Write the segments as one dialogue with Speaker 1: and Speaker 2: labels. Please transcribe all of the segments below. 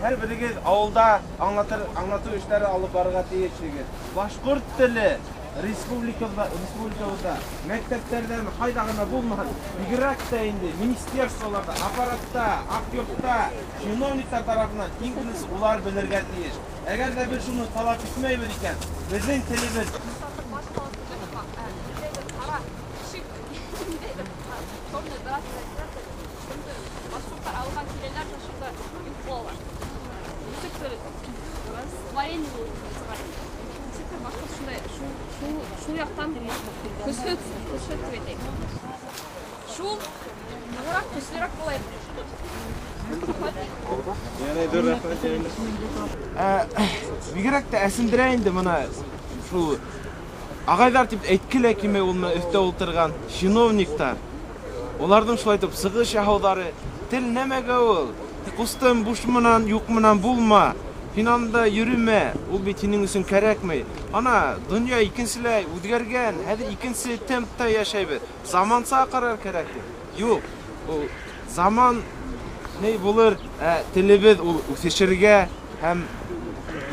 Speaker 1: Һәр берегеҙ ауылда аңлатыр, аңлатыу эштәре алып барырға тейешһегеҙ. Башҡорт теле республикабыҙҙа, республикабыҙҙа мәктәптәрҙән ҡайҙа ғына булмаһын, бигерәк тә инде министерстволарҙа, аппаратта, Аҡ йортта, чиновниктар тарафынан иң беренсе улар белергә тейеш. Әгәр ҙә беҙ шуны талап итмәйбеҙ икән, беҙҙең телебеҙ
Speaker 2: Ҡара ишек, ниндәйҙер черный дыра. Башҡорттар ауылға киләләр ҙә, шунда юҡ булалар. Нисектер творение булып сыға. Нисектер башҡорт шундай шул яҡтан көсһөҙ, көсһөҙ тип әйтәйек. Шул нығыраҡ, көслөрәк булайыҡ.
Speaker 1: Ярай, ҙур рәхмәт. Бигерәк тә әсендерә инде мына шул ағайҙар тип әйтке лә килмәй, ул менән өҫтә ултырған чиновниктар. Уларҙың шулай итеп сығыш яһауҙары, тел нәмәгә ул? Ҡустым, буш менән, юҡ менән булма. Һин анда йөрөмә, ул бит һинең өсөн кәрәкмәй. Ана, донъя икенселәй үҙгәргән, хәҙер икенсе темпта йәшәйбеҙ. Заманса ҡарар кәрәк тип. Юҡ, ул заман ни булыр, ә телебеҙ ул үҫешергә һәм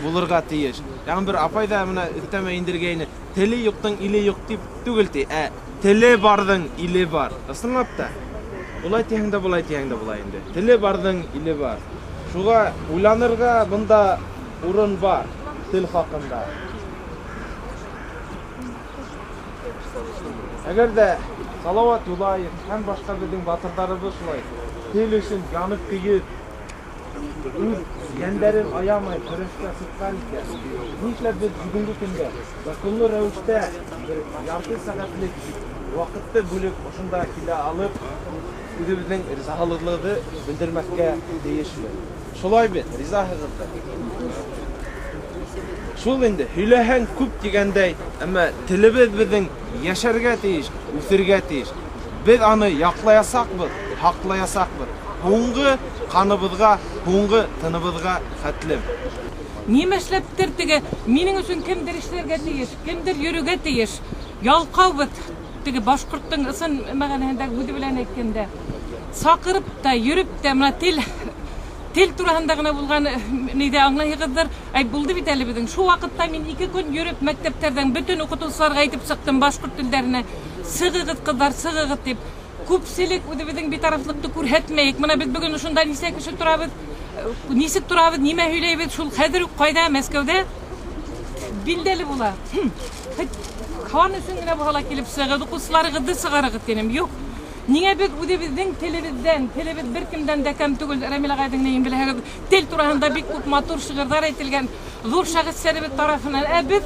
Speaker 1: булырға тейеш. Яңы бер апай ҙа мына өҫтәмә индергәйне. Теле юҡтың иле юҡ тип түгел ти, ә теле барҙың иле бар. Ысынлап та. Улай тиһәң дә, былай тиһәң дә була инде. Теле барҙың иле бар. Шуға уйланырға бында урын бар тел хаҡында. Әгәр ҙә Салауат Юлаев һәм башҡа беҙҙең батырҙарыбыҙ шулай тел өсөн янып көйөп, үҙ йәндәрен аямай көрәшкә сыҡҡан икән, нишләп беҙ бөгөнгө көндә законлы рәүештә бер ярты сәғәтлек ваҡытты бүлеп ошонда килә алып, үҙебеҙҙең ризаһыҙлығыбыҙҙы белдермәҫкә тейешбеҙ? Шулай бит, ризаһығыҙҙыр? Шул инде, һөйләһәң күп тигәндәй, әммә телебеҙ беҙҙең йәшәргә тейеш, үҫергә тейеш. Беҙ аны яҡлаясаҡбыҙ, һаҡлаясаҡбыҙ. Һуңғы ҡаныбыҙға, һуңғы тыныбыҙға хәтлем.
Speaker 3: Нимә эшләптер теге, минең өсөн кемдер эшләргә тейеш, кемдер йөрөргә тейеш. Ялҡаубыҙ, теге башҡорттоң ысын мәғәнәһендәге һүҙе белән әйткәндә. Саҡырып та, йөрөп тә, мына тел тураһында ғына булған ниҙә аңлайһығыҙҙыр. Әй, булды бит әле беҙҙең. Шул ваҡытта мин 2 көн йөрөп мәктәптәрҙән бөтөн уҡытыусыларға әйтеп сыҡтым башҡорт телдәренә. Сығығыҙ, ҡыҙҙар, сығығыҙ тип. Күпселек үҙебеҙҙең битарафлыҡты күрһәтмәйек. Мына беҙ бөгөн ошонда нисә кеше торабыҙ, нисек торабыҙ, нимә һөйләйбеҙ, шул хәҙер үк ҡайҙа, Мәскәүҙә билдәле була. Хан өсөн генә булһа ла килеп сығығыҙ, уҡыусыларығыҙҙы сығарығыҙ тинем. Юҡ. Ниңә беҙ үҙебеҙҙең телебеҙҙән, телебеҙ бер кемдән дә кәм түгел, Рәмил ағайҙың нейен беләһегеҙ, тел тураһында бик күп матур шиғырҙар әйтелгән, ҙур шәхестәребеҙ тарафынан. Ә беҙ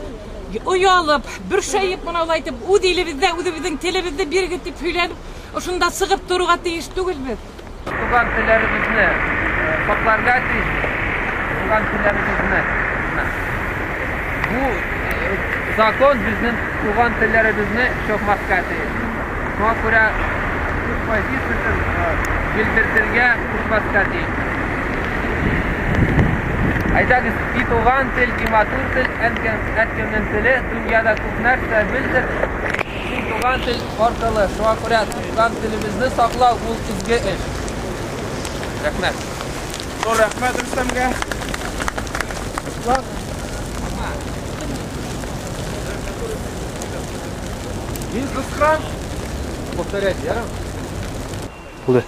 Speaker 3: оялып, бөршәйеп мына улай итеп, үҙ илебеҙҙә үҙебеҙҙең телебеҙҙе бирегеҙ тип һөйләнеп, ошонда сығып торорға тейеш түгелбеҙ.
Speaker 4: Туған телдәребеҙҙе һаҡларға тейешбеҙ. Туған телдәребеҙҙе. Бу закон беҙҙең туған телдәребеҙҙе чоҡмаҫҡа тейеш. Шуға күрә үҙ позициясын белдертергә ҡурҡмаҫҡа тейеш. Әйҙәгеҙ, и туған тел, и матур тел, әткәмдең теле, донъяда күп нәрсә белдер. Син туған тел арҡылы, шуға күрә туған телебеҙҙе һаҡлау ул изге эш. Рәхмәт.
Speaker 1: Ҙур рәхмәт Рөстәмгә. Мин ҡысҡырам.
Speaker 4: Повторяйте, ярам?
Speaker 5: Булды.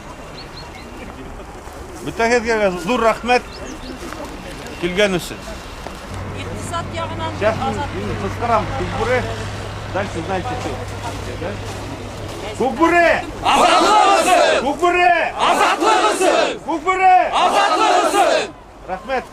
Speaker 6: Бөтәгеҙгә ҙур рәхмәт килгән өсөн.
Speaker 2: Иҡтисад яғынан
Speaker 6: Сейчас
Speaker 2: азат.
Speaker 6: мин ҡысҡырам, Күкбүре. Дальше знаете что. Күкбүре!
Speaker 7: Азатлыҡ өсөн!
Speaker 6: Күкбүре!
Speaker 7: Азатлыҡ өсөн!
Speaker 6: Күкбүре!
Speaker 7: Азатлыҡ өсөн!
Speaker 6: Рәхмәт.